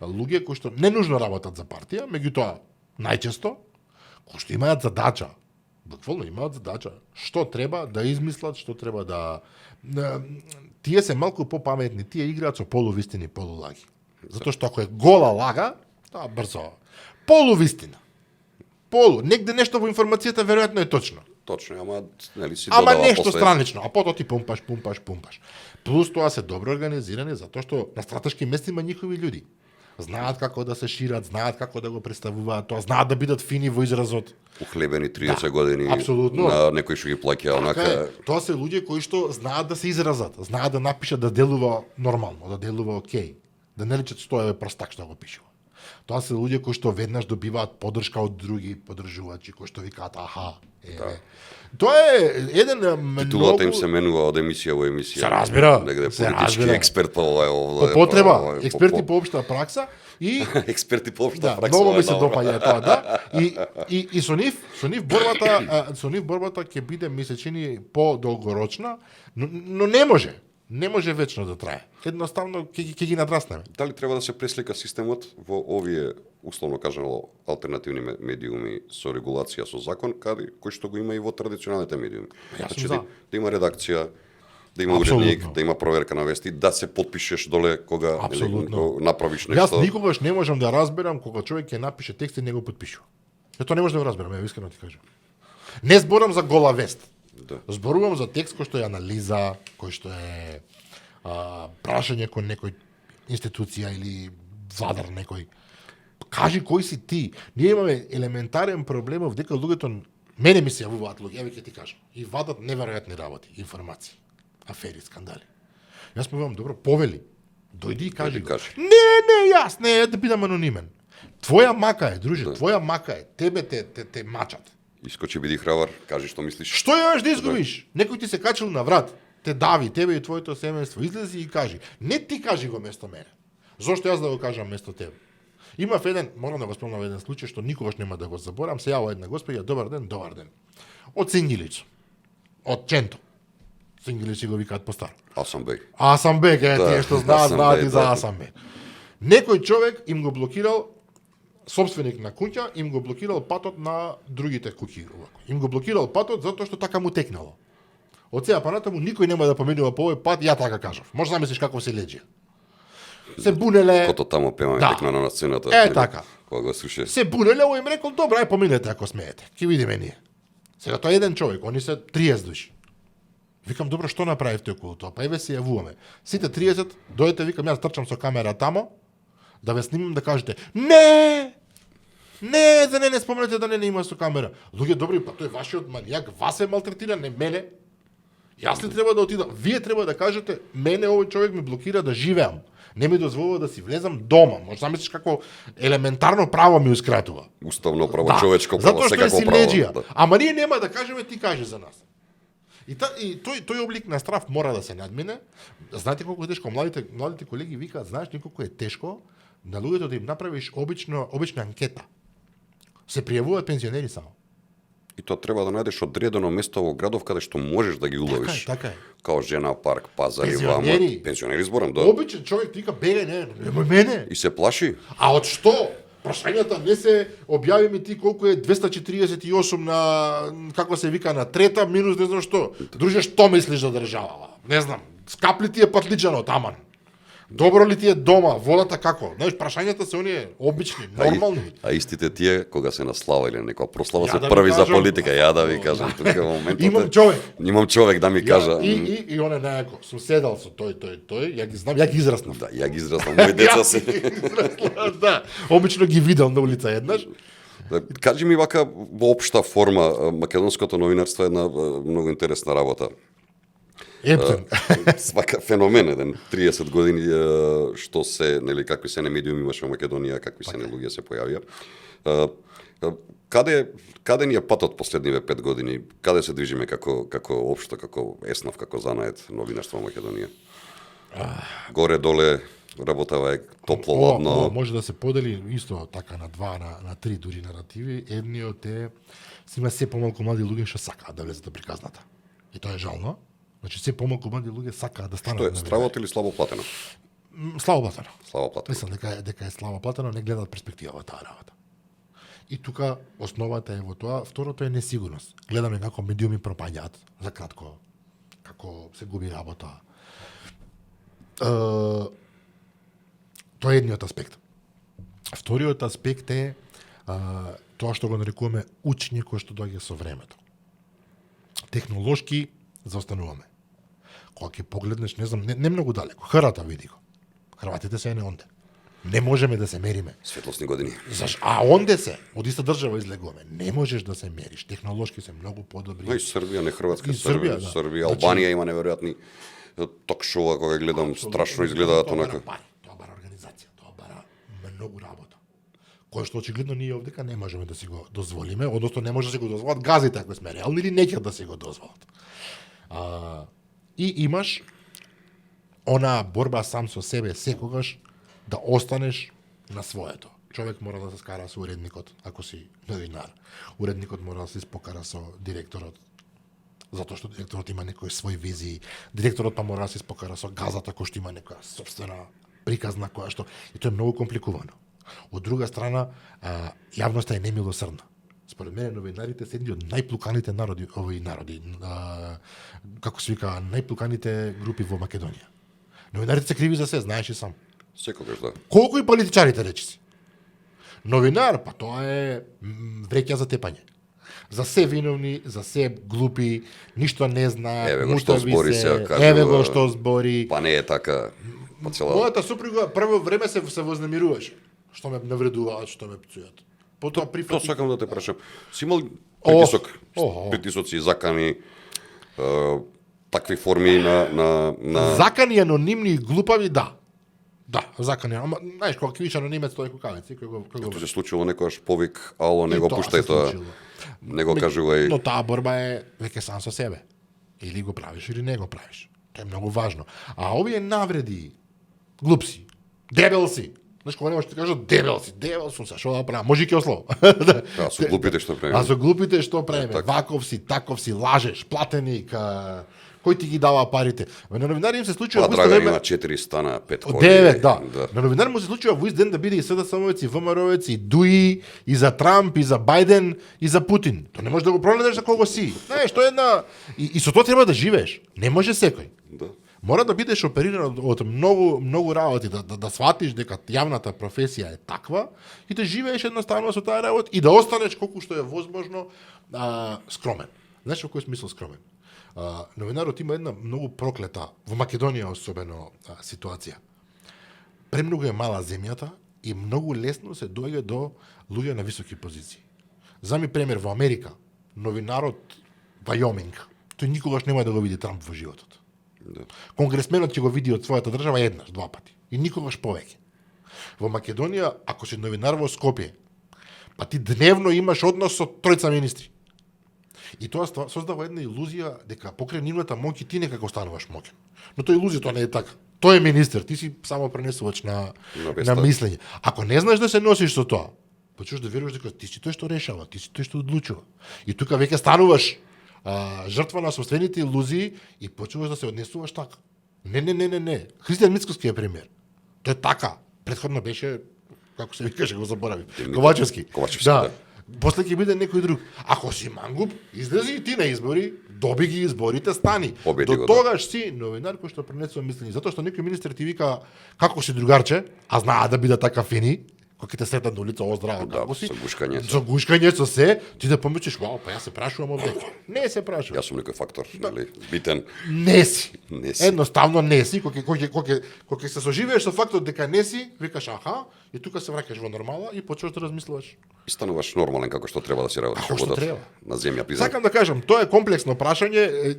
луѓе кои што не нужно работат за партија, меѓутоа најчесто кои што имаат задача, буквално имаат задача, што треба да измислат, што треба да тие се малку попаметни, тие играат со полувистини, полулаги. Затоа што ако е гола лага, тоа брзо. Полувистина. Негде нешто во информацијата веројатно е точно. Точно, ама нели си Ама додава нешто после... странично, а потоа ти пумпаш. Плюс тоа се добро организирани затоа што на стратешки места има нjihoви луѓе. Знаат како да се шират, знаат како да го представуваат тоа, знаат да бидат фини во изразот. Ухлебени 30 години апсолутно. На некој што ги плаќа онака. Тоа се луѓе кои што знаат да се изразат, знаат да напишат да делува нормално, да делува окей, да не речат стоеве простак што го пишува. Тоа се луѓе кои што веднаш добиваат поддршка од други поддржувачи, кои што викаат аха. Тоа е еден Титулата им многу се менува од емисија во емисија. Се разбира. Негде Се политички разбира. експерт по ова. по потреба, експерти по општа пракса и експерти по општа да, пракса. многу ми се допаѓа тоа, да. И со нив борбата ќе биде ми се чини подолгорочна, но не може. Не може вечно да трае. Едноставно ќе ги надраснеме. Дали треба да се преслика системот во овие, условно кажано, алтернативни медиуми со регулација со закон, кој што го има и во традиционалните медиуми? Јас Значи, сум за. да има редакција, да има Апсолутно. уредник, да има проверка на вести, да се потпишеш доле кога Апсолутно. направиш Јас нешто. никогаш не можам да разберам кога човек ќе напише текст и не го потпишува. Тоа не можам да го разберам, искрено ти кажам. Не зборам за гола вест. Да. Зборувам за текст кој што е анализа, кој што е прашање кон некој институција или владар некој. Кажи кој си ти. Ние имаме елементарен проблем дека луѓето мене ми се јавуваат луѓе, еве ќе ти кажам, и вадат неверојатни работи, информации, афери, скандали. Јас му велам, добро, повели. Дојди и кажи го. кажи. Не, јас не, да бидам анонимен. Твоја мака е, друже, твоја мака е. Тебе те мачат. Искочи, биди храбар, кажи што мислиш. Што имаш да изгубиш? Некој ти се качил на врат, те дави, тебе и твоето семејство, излези и кажи. Не ти кажи го место мене. Зошто јас да го кажам место тебе? Имав еден, морам да го спомнам еден случај што никогаш нема да го заборам, се јава една госпоѓа, добар ден. Од Сингилиц. Од Ченто. Сингилици го викаат постаро. Асамбеј, тие што знаат и за да. Асамбеј. Некој човек им го блокирал, собственик на куќа, им го блокирал патот на другите куќи. Им го блокирал патот затоа што така му текнало. Од сега понатаму никој нема да поминува по овој пат, ја така кажав. Може замислиш како се леѓи. Се бунеле. Кото тамо певаме текнано на сцената. Така. Кога го слуша. Се бунеле, овој им рекол, добра, поминете ако смеете. Ќе видиме ние. Сега тоа е еден човек, они се 30 души. Викам, добро, што направивте околу тоа? Па еве се јавуваме. Сите 30, дојдете, викам, јас трчам со камера тамо, да ве снимам, да кажете, не, за не спомнете да не има со камера. Луѓе, добри, па тој вашиот манијак, вас е малтретира, не мене. Јас ли треба да отидам? Вие треба да кажете, мене овој човек ми блокира да живеам. Не ми дозволува да си влезам дома. Може замислиш како елементарно право ми ускратува. Уставно право, човечко право, затоа што е секако силеџија. право. Ама ние нема да кажеме, ти кажи за нас. И тој облик на страф мора да се надмине. Знаете колку е тешко? Младите колеги викаат, знаеш ли колку е тешко на луѓето да им направиш обична анкета. Се пријавуваат пензионери само. И тоа треба да најдеш одредено место во градов каде што можеш да ги уловиш. Така е. Као Жена парк, Пазари, Пензионери. Пензионери зборам, да. Обичен човек вика, бегај, немој мене. И се плаши. А од што? Прашањата не се објави ми ти колку е 248 на, како се вика, на трета, минус не знам што. Друже, што мислиш за државава? Не знам. Скапли ти е патличанот, аман. Добро ли ти е дома, водата како? Знаеш, прашањата се оние обични, нормални. А истите тие, кога се на слава или некоја прослава, Ја се да ви први за кажам. политика. Ја да ви кажам, тука во моментот. Имам човек. човек да ми кажа. И оне најако, сум седал со тој, ја ги знам, ја ги израснав. Да, ја ги израснав, мои деца се. Да, обично ги видел на улица еднаш. Кажи ми вака во општа форма, македонското новинарство е една многу интересна работа. Ептен. Свака феномен еден 30 години што се, нели, какви се не медиуми имаше во Македонија, какви се не луѓе се појавија. Каде ни е патот последниве 5 години? Каде се движиме како општо, како еснав, како занаед новинарство во Македонија? Горе доле работава е топло, ладно. Ова може да се подели исто така на два, на три дури наративи. Едниот е има се помалку млади луѓе што сакаат да влезат во приказната. И тоа е жално. Значи се помалку млади луѓе сакаат да станат. Што е стравот или слабо платено? Слабо платено. Слабо платено. Мислам дека е слабо платено, не гледаат перспективава таа работа. И тука основата е во тоа, второто е несигурност. Гледаме како медиуми пропаѓаат за кратко, како се губи работа. Тоа е едниот аспект. Вториот аспект е тоа што го нарекуваме учење кој што доаѓа со времето. Технолошки заостануваме. Кога ќе погледнеш, не знам, не многу далеко, Хрвата види го. Хрватите се не онде. Не можеме да се мериме. Светлосни години. А онде се, од иста држава излегуваме. Не можеш да се мериш. Технолошки се многу подобри. Но и Србија, не Хрватска, И Србија, да. Србија, Албанија има неверојатни ток-шоуа кога гледам, страшно изгледаат онака. Тоа бара организација, тоа бара многу работа. Кој што очигледно ние овдека не можеме да си го дозволиме, односно не може да си го дозволат газите ако сме реални или неќе да си го дозволат. И имаш она борба сам со себе секогаш да останеш на своето. Човек мора да се скара со уредникот, ако си новинар. Уредникот мора да се испокара со директорот, затоа што директорот има некои своји визии. Директорот па мора да се испокара со газата кој што има некоја сопствена приказна која што и тоа е многу компликувано. Од друга страна, јавноста е немилосрдна. Според мене новинарите се едни од најплуканите народи, како се вика, најплуканите групи во Македонија. Новинарите се криви за се, знаеш и сам. Секогаш да. Колку и политичарите речиси. Новинар, па тоа е вреќа за тепање. За се виновни, за се глупи, ништо не знае, Еве го што збори се, кажува. еве го што збори. Па не е така по цела. Мојата супруга прво време се вознемируваше. Што ме навредуваат, што ме пцујат. Потоа Тоа прифати. сакам да те прашам. Си имал притисоци, закани, такви форми на Закани, анонимни и глупави, да. Да, закани. Ама, знаеш, кога кивиш анонимец, тој е кукавец. Тоа се случило некојаш повик, ало, не го пуштај тоа. Не го кажувај. Но таа борба е веќе сам со себе. Или го правиш, или не го правиш. Тоа е многу важно. А овие навреди, глуп си, дебел си. Знаеш, кога не можеш да кажат дебел сум се, што да правам? Може и ќе ослов. А со глупите што правиме? А со глупите што правиме? Така. Ваков си, таков си, лажеш, платеник, кој ти ги дава парите? На новинари им се случува Па Драган има 4 стана, 5 коли. 9, да. На новинар му се случува во ист ден да биде и СДСМ-овец, и ВМРО-вец, и ДУИ, и за Трамп, и за Бајден, и за Путин. То не можеш да го прогледаш за кого си. Знаеш, тоа е една... И со тоа треба да живееш. Не може секој. Да. Мора да бидеш опериран од многу работи, да сватиш дека јавната професија е таква и да живееш едноставно со таа работа и да останеш колку што е возможно скромен. Знаеш во кој смисол скромен? Новинарот има една многу проклета, во Македонија особено, ситуација. Премногу е мала земјата и многу лесно се доаѓа до луѓе на високи позиции. Зами пример во Америка, новинарот Вајоминг, тој никогаш нема да го види Трамп во животот. Да. Конгресменот ќе го види од својата држава еднаш, два пати. И никогаш повеќе. Во Македонија, ако си новинар во Скопје, па ти дневно имаш однос со тројца министри. И тоа создава една илузија дека покрај нивната моќ ти некако стануваш моќен. Но тоа илузија, тоа не е така. Тој е министер, ти си само пренесувач на мислење. Ако не знаеш да се носиш со тоа, почнеш да веруваш дека ти си тој што решава, ти си тој што одлучува. И тука веќе стануваш жртва на собствените илузии и почнуваш да се однесуваш така. Не. Христијан Мицкоски е пример. Тој така. Претходно беше, како се викаше, го заборавив. Ковачевски. Да. После ќе биде некој друг. Ако си мангуп, излези и ти на избори, доби ги изборите, стани. Победи До тогаш си новинар кој што пренесува мислење. Затоа што некој министер ти вика како си другарче, а знаа да биде така фини, кога ќе те сретат на улица, здраво, Да, како си? со гушкање. За гушкање со се, ти да помислиш, вау, па јас се прашувам овде. Не се прашувам. Јас сум некој фактор, нели, битен. Не си. Не си. Едноставно не си. Кога ќе се соживееш со фактот дека не си, викаш аха, И тука се враќаш во нормала и почнеш да размислуваш. И стануваш нормален како што треба да се работи Како што треба. на земја призем. Сакам да кажам, тоа е комплексно прашање,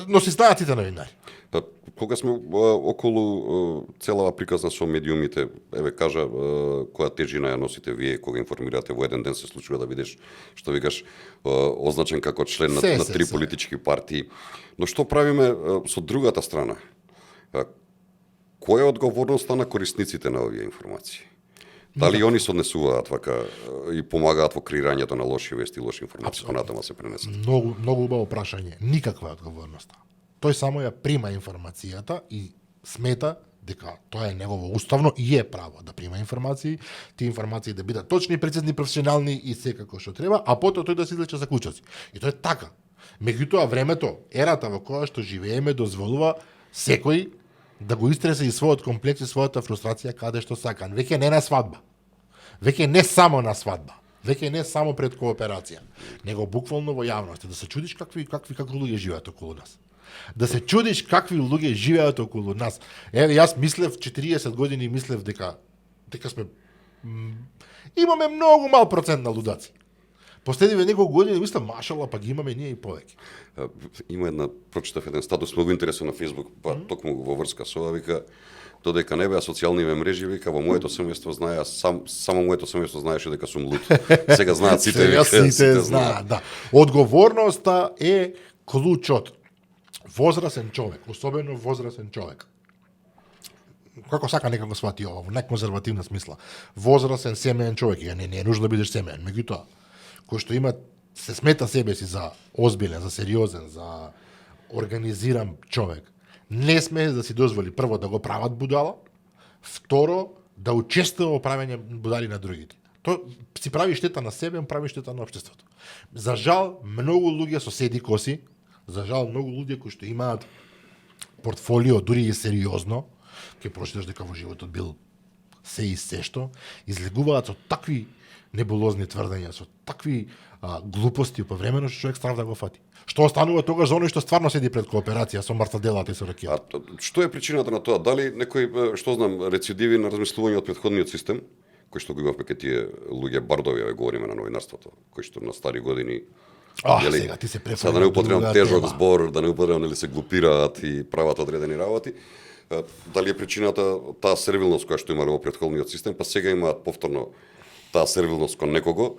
но си знаат сите новинари. Па, кога сме околу целава приказна со медиумите, еве кажа која тежина ја носите вие кога информирате во еден ден се случува да видиш што викаш означен како член на 3 политички партии. Но што правиме со другата страна? Која е одговорноста на корисниците на овие информации? Дали они се однесуваат вака и помагаат во креирањето на лоши вести и лоши информации понатаму се пренесат? Многу убаво прашање. Никаква одговорност. Тој само ја прима информацијата и смета дека тоа е негово уставно и е право да прима информации, тие информации да бидат точни, прецизни, професионални и секако што треба, а потоа тој да се извлече заклучоци. И тоа е така. Меѓутоа времето, ерата во која што живееме дозволува секој да го истресе и својот комплекс и својата фрустрација каде што сакан. Веќе не на свадба. Веќе не само на свадба. Веќе не само пред кооперација. Него буквално во јавност. Да се чудиш какви луѓе живеат околу нас. Да се чудиш какви луѓе живеат околу нас. Еве, јас мислев 40 години мислев дека сме имаме многу мал процент на лудаци. Последниве неколку години мислам, машала, па ги имаме ние и повеќе. Има една, прочитав еден статус многу интересен на Facebook, па токму во врска со ова, вика, додека не беа социјалниве мрежи, вика, во моето семејство знае, само моето семејство знаеше дека сум луд. Сега знаат сите, Сега вика, сите знаат, да. Одговорноста е клучот. Возрасен човек, особено возрасен човек. Како сака нека го свати ова, во најконзервативна смисла. Возрасен семеен човек, не е нужно да бидеш семеен, меѓутоа, кој што има се смета себе си за озбилен, за сериозен, за организиран човек, не смее да си дозволи прво да го прават будала, второ да учествува во правење будали на другите. Тоа си прави штета на себе, прави штета на општеството. За жал, многу луѓе со седи коси, за жал, многу луѓе кои што имаат портфолио дури и сериозно, ќе прочиташ дека во животот бил се и се што, излегуваат со такви небулозни тврдења, со такви глупости по времено што човек страв да го фати. Што останува тогаш за оној што стварно седи пред кооперација со мартаделата и со ракијата? Што е причината на тоа? Дали некој, што знам, рецидиви на размислување од претходниот систем, кој што го имавме ке тие луѓе бардови, говориме на новинарството, кои што на стари години сега ти се префрлува. Да не употребам тежок збор, да не употребам нели се глупираат и прават одредени работи. Дали е причината таа сервилност која што имале во претходниот систем, па сега имаат повторно таа сервилност кон некого,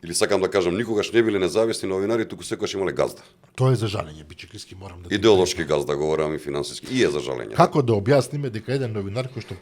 или сакам да кажам, никогаш не биле независни новинари, туку секогаш имале газда. Тоа е за жалење, бичеклиски морам да идеолошки газда, говорам и финансиски, и е за жалење. Како да објасниме дека еден новинар кој што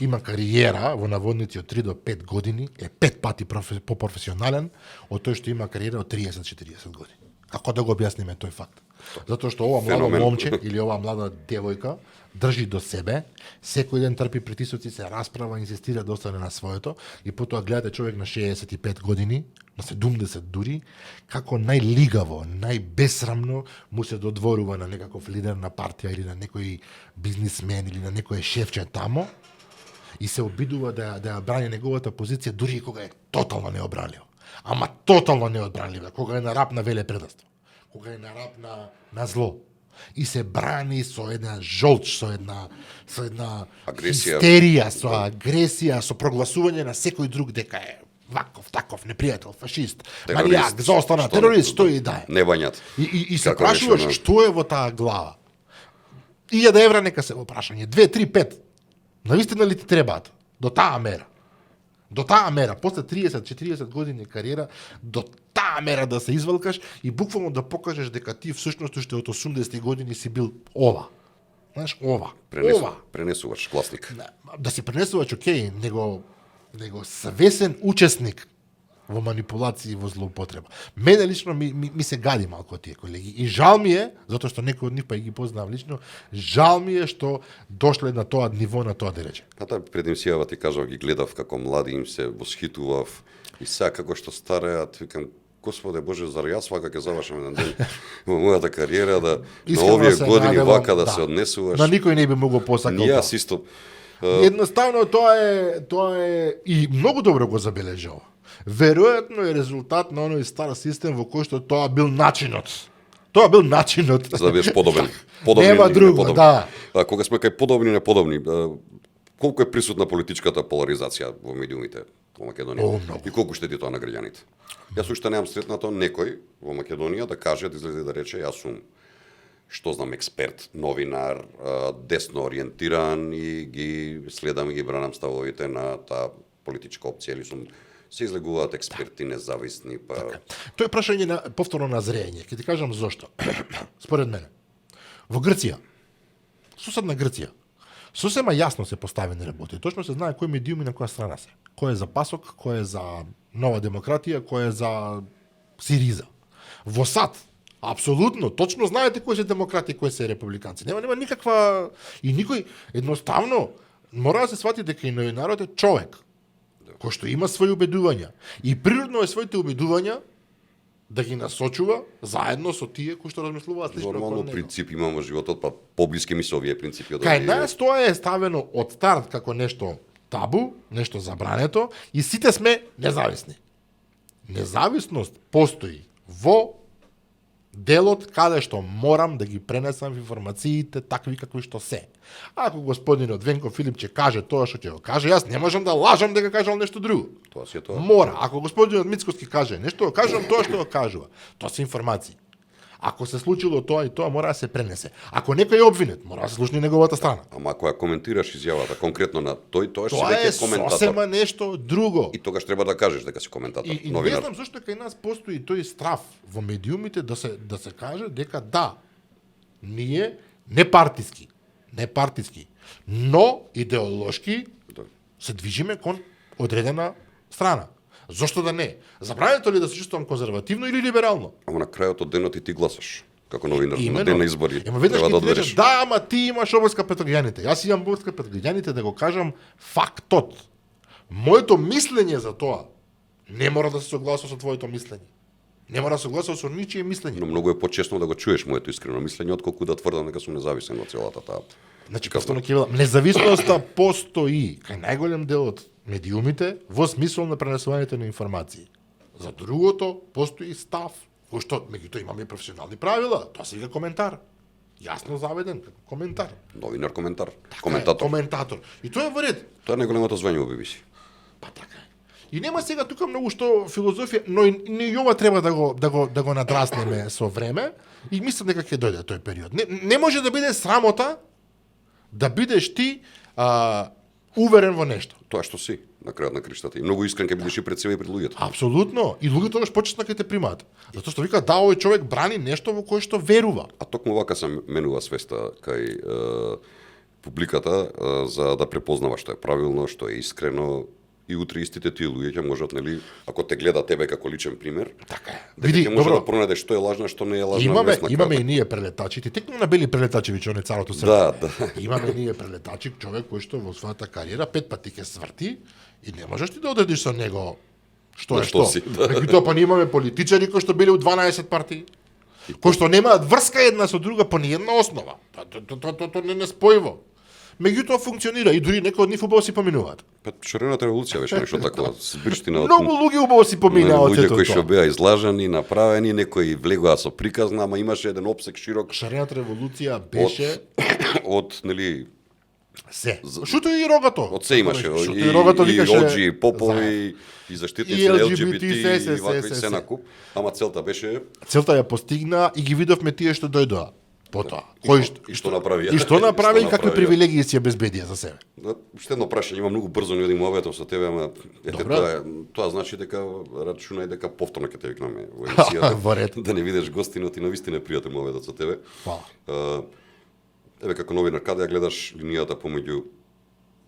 има кариера во наводници од 3 до 5 години е 5 пати по-професионален од тој што има кариера од 30-40 години? Како да го објасниме тој факт? Затоа што ова младо момче или ова млада девојка држи до себе, секој ден трпи притисоци, се расправа, инсистира да остане на своето и потоа гледате човек на 65 години, на 70 дури, како најлигаво, најбесрамно му се додворува на некаков лидер на партија или на некој бизнисмен или на некој шефче тамо и се обидува да ја брани неговата позиција дури и кога е тотално необранлива. Ама тотално неодбранлива, кога е на рап на велепредавство, кога е на рап на зло. И се брани со една жолч, со една агресија, хистерија, со агресија, со прогласување на секој друг дека е ваков, таков, непријател, фашист, манијак, заостана, терорист, што и да е. Не бањат. И се прашуваш што е во таа глава. 1000 евра нека се во прашање, 2, 3, 5. Навистина ли ти требаат? До таа мера. До таа мера, после 30-40 години кариера, до таа мера да се извалкаш и буквално да покажеш дека ти всушност уште од 80 години си бил ова. Знаеш, ова. Пренесуваш класник. Да си пренесуваш, окей, него свесен учесник во манипулации и во злоупотреба. Мене лично ми се гади малку тие колеги. И жал ми е, затоа што некој од нив па и ги познавам лично, жал ми е што дошле на тоа ниво, на тоа дереже. Пред емисијава ти кажав, ги гледав како млади, им се восхитував и сега како што стареат, викам, Господе Боже, зар јас вака ќе завршам еден ден во мојата кариера да на овие години вака да се однесуваш. На никој не би могол посакал. Јас исто. Едноставно тоа е и многу добро го забележал. Веројатно е резултат на оној стар систем во кој што тоа бил начинот. Тоа бил начинот. За да бидеш подобен. Нема друго, да. Кога сме кај подобни, неподобни, колку е присутна политичката поларизација во медиумите во Македонија Многу. и колку штети тоа на граѓаните. Јас уште немам сретнато некој во Македонија да каже, да излезе да рече јас сум што знам експерт, новинар, десно ориентиран и ги следам и ги бранам ставовите на таа политичка опција или сум се излегуваат експерти независни па Тоа е прашање на повторно на зрење. Ќе ти кажам зошто. Според мене, во Грција, суседна Грција, сосема јасно се поставени работи. Точно се знае кој медиум и на која страна се. Кој е за Пасок, кој е за Нова демократија, кој е за Сириза. Во САД, апсолутно, точно знаете кои се демократи и кои се републиканци. Нема никаква и никој едноставно мора да се свати дека и новинарот е човек кој што има своји убедувања и природно е своите убедувања да ги насочува заедно со тие кои што размислуваат слично нормално околу него. принцип имам во животот, па поблиски ми се овие принципи од Кај овие- нас тоа е ставено од старт како нешто табу, нешто забрането и сите сме независни. Независност постои во делот каде што морам да ги пренесам информациите такви какви што се. Ако господинот Венко Филипче каже тоа што ќе го каже, јас не можам да лажам дека кажал нешто друго. Тоа си е тоа. Мора. Ако господинот Мицкоски каже нешто, кажам тоа што го кажува. Тоа се информации. Ако се случило тоа и тоа, мора да се пренесе. Ако некој е обвинет, мора да се слушне неговата страна. Ама ако ја коментираш изјавата конкретно на тој, тоа Тоа веќе е коментатор. сосема нешто друго. И тогаш треба да кажеш дека си коментатор, И не новинар. знам зашто кај нас постои тој страв во медиумите да се каже дека да, ние не партиски, но идеолошки Да. се движиме кон одредена страна. Зошто да не? Забрането ли да се чувствувам конзервативно или либерално? Ама на крајот од денот и ти гласаш како новинар на Имено. ден на избори. Ема веднаш Треба ќе да ти речеш, одбереш. да, ама ти имаш обврска пред граѓаните. Јас имам обврска пред граѓаните да го кажам фактот. Моето мислење за тоа не мора да се согласува со твоето мислење. Не мора да се согласува со ничие мислење. Но многу е почесно да го чуеш моето искрено мислење отколку да тврдам дека сум независен во целата таа. Значи, повторно ќе велам, независноста постои кај најголем дел од медиумите во смисол на пренесувањето на информации. За другото постои став, кој што меѓутоа имаме и професионални правила. Тоа се вика коментар. Јасно заведен како коментар. Новинар коментар, Така е, коментатор. коментатор. И тоа е во ред. Тоа е најголемото звање во BBC. Па така е. И нема сега тука многу што филозофија, но и ова треба да го надраснеме со време и мислам дека ќе дојде тој период. Не може да биде срамота да бидеш ти уверен во нешто. Тоа што си на крајот на криштата. И многу искрен ќе бидеш и пред себе и пред луѓето. Апсолутно. И луѓето тогаш почнат ќе те примаат. Затоа што вика да овој човек брани нешто во кое што верува. А токму вака се менува свеста кај публиката за да препознава што е правилно, што е искрено и утре истите тие луѓе ќе можат, нели, ако те гледа тебе како личен пример, Така е. дека Види, ќе може добро, да пронајде што е лажна, што не е лажна имаме вест на и крајот. ние прелетачи. Ти текну на бели прелетачи виче оне царото срце. Да, да. Имаме ние прелетачи, човек кој што во својата кариера 5 пати ќе сврти и не можеш ти да одредиш со него што На е што што. си, да. Меѓутоа па ние имаме политичари кои што биле у 12 партии, кои што немаат врска една со друга по ниедна основа. Тоа не спојво. Меѓутоа функционира и дури некои од нив убаво си поминуваат. Па шарената револуција беше нешто такво, збирштина од Многу луѓе убаво си поминуваат луѓе сето кои што тоа. беа излажани, направени, некои влегоа со приказна, ама имаше еден опсек широк Шарената револуција беше од нели се. Шуто и рогато. од се имаше Шуто и рогато и викаше Оджи, и Попови, и заштитници И на LGBT, LGBT, се, и вакви се, се се. на куп, ама целта беше Целта ја постигна и ги видовме тие што дојдоа. Потоа. Кој и што направија. И што направи и какви направија. привилегии си ја безбедија за себе. Уште едно прашање, има многу брзо ни одиме обетов со тебе, ама ете Добра. тоа значи дека рачунај дека повторно ќе те викнеме во емисијата. Во ред. Да не видиш гостинот и навистина пријатен обедот со тебе. Фала. Еве како новинар, каде ја гледаш линијата помеѓу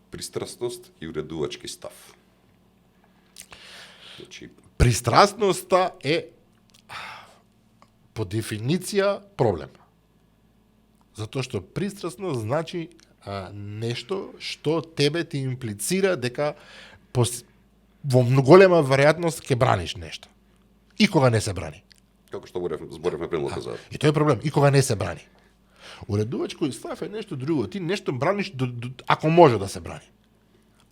пристрасност и уредувачки став? Значи, Пристрасноста е по дефиниција проблем. Затоа што пристрасност значи нешто што тебе ти имплицира дека во голема веројатност ќе браниш нешто. И кога не се брани. како што зборевме премногу за И тој е проблем. И кога не се брани. Уредувачко став е нешто друго. Ти нешто браниш ако може да се брани.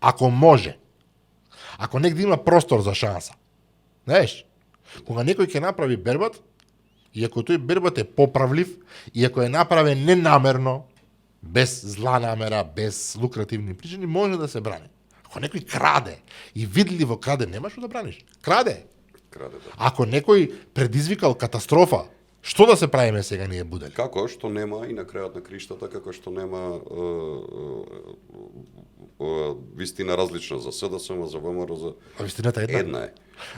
Ако може. Ако негде има простор за шанса. Знаеш, кога некој ќе направи бербат, и ако тој бербат е поправлив, и ако е направен ненамерно, без зла намера, без лукративни причини, може да се брани. Ако некој краде и видливо краде, немаш што да браниш. Краде. Краде, да. Ако некој предизвикал катастрофа, што да се правиме сега ние будели? Како што нема и на крајот на криштата, како што нема вистина различна за СДСМ, за ВМРО, за... А вистината е една. Една е.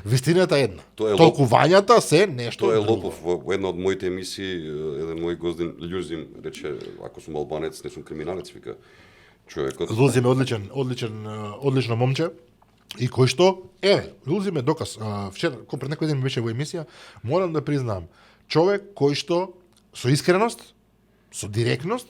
Вистината е една. Тоа е Толкувањата се нешто Тоа е друго. Лопов во една од моите емисии, еден мој гоздин Љузим рече, ако сум албанец, не сум криминалец, вика човекот. Лузим е одлично момче и кој што, Лузим е доказ. Вчера, пред некој ден ми беше во емисија, морам да признам, човек кој што со искреност, со директност,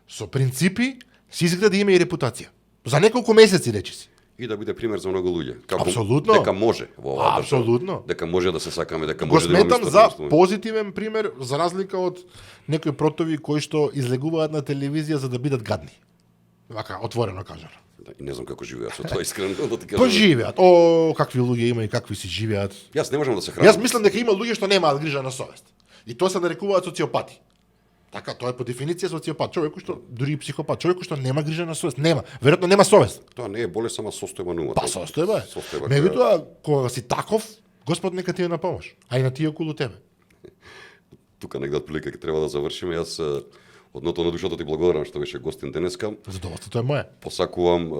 со принципи, си изгради име и репутација. За неколку месеци, речиси. И да биде пример за многу луѓе. Како Апсолутно. дека може во оваа држава. Апсолутно. Дека може да се сакаме, дека Го може да имаме сметам исто за чувство. позитивен пример, за разлика од некои протови кои што излегуваат на телевизија за да бидат гадни. Вака, отворено кажано. Да, и не знам како живеат со тоа искрено да ти кажам. Па живеат. О, какви луѓе има и какви си живеат. Јас не можам да се хранам. Јас мислам дека има луѓе што немаат грижа на совест. И тоа се нарекуваат социопати. Така, тоа е по дефиниција социопат. Човек кој што дури и психопат, човек кој што нема грижа на совест, нема. Веројатно нема совест. Тоа не е болест, сама состојба на умот. Па состојба е. Состојба која- Меѓутоа, кога си таков, Господ нека ти е на помош. А и на тие околу тебе. Тука негде отприлика ќе треба да завршиме. Јас од ното на душата ти благодарам што беше гостин денеска. Задоволството е мое. Посакувам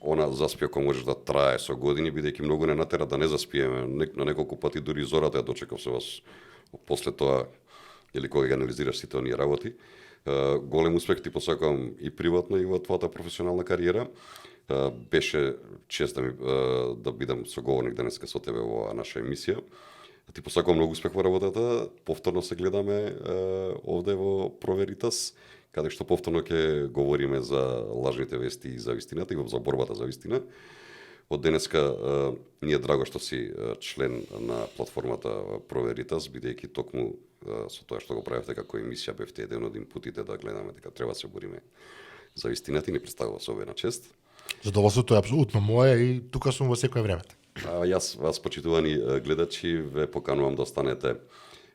она заспија која можеш да трае со години, бидејќи многу не натера да не заспиеме. На неколку пати дури зората ја дочекав со вас после тоа, или кога ги анализираш сите оние работи. Голем успех ти посакувам и приватно и во твојата професионална кариера. Беше чест да бидам соговорник денеска со тебе во наша емисија. Ти посакувам многу успех во работата. Повторно се гледаме овде во Проверитас, каде што повторно ќе говориме за лажните вести и за вистината и за борбата за вистина. Од денеска ни е драго што си член на платформата Проверитас, бидејќи токму со тоа што го правевте како емисија бевте еден од инпутите да гледаме дека треба да се бориме за вистината и ни представува со на чест. Задоволството е апсолутно мое и тука сум во секое време. Јас вас, почитувани гледачи, ве поканувам да останете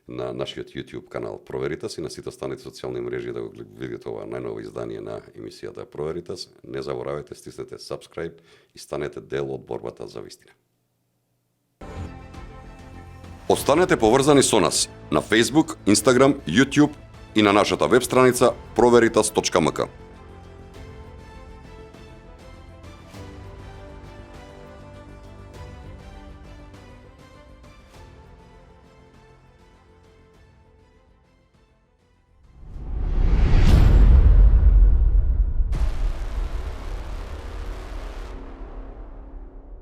на нашиот YouTube канал Проверитас и на сите останати социјални мрежи да го видите ова најново издание на емисијата Проверитас. Не заборавајте, стиснете subscribe и станете дел од борбата за вистина. Останете поврзани со нас на Facebook, Instagram, YouTube и на нашата веб страница proVeritas.mk.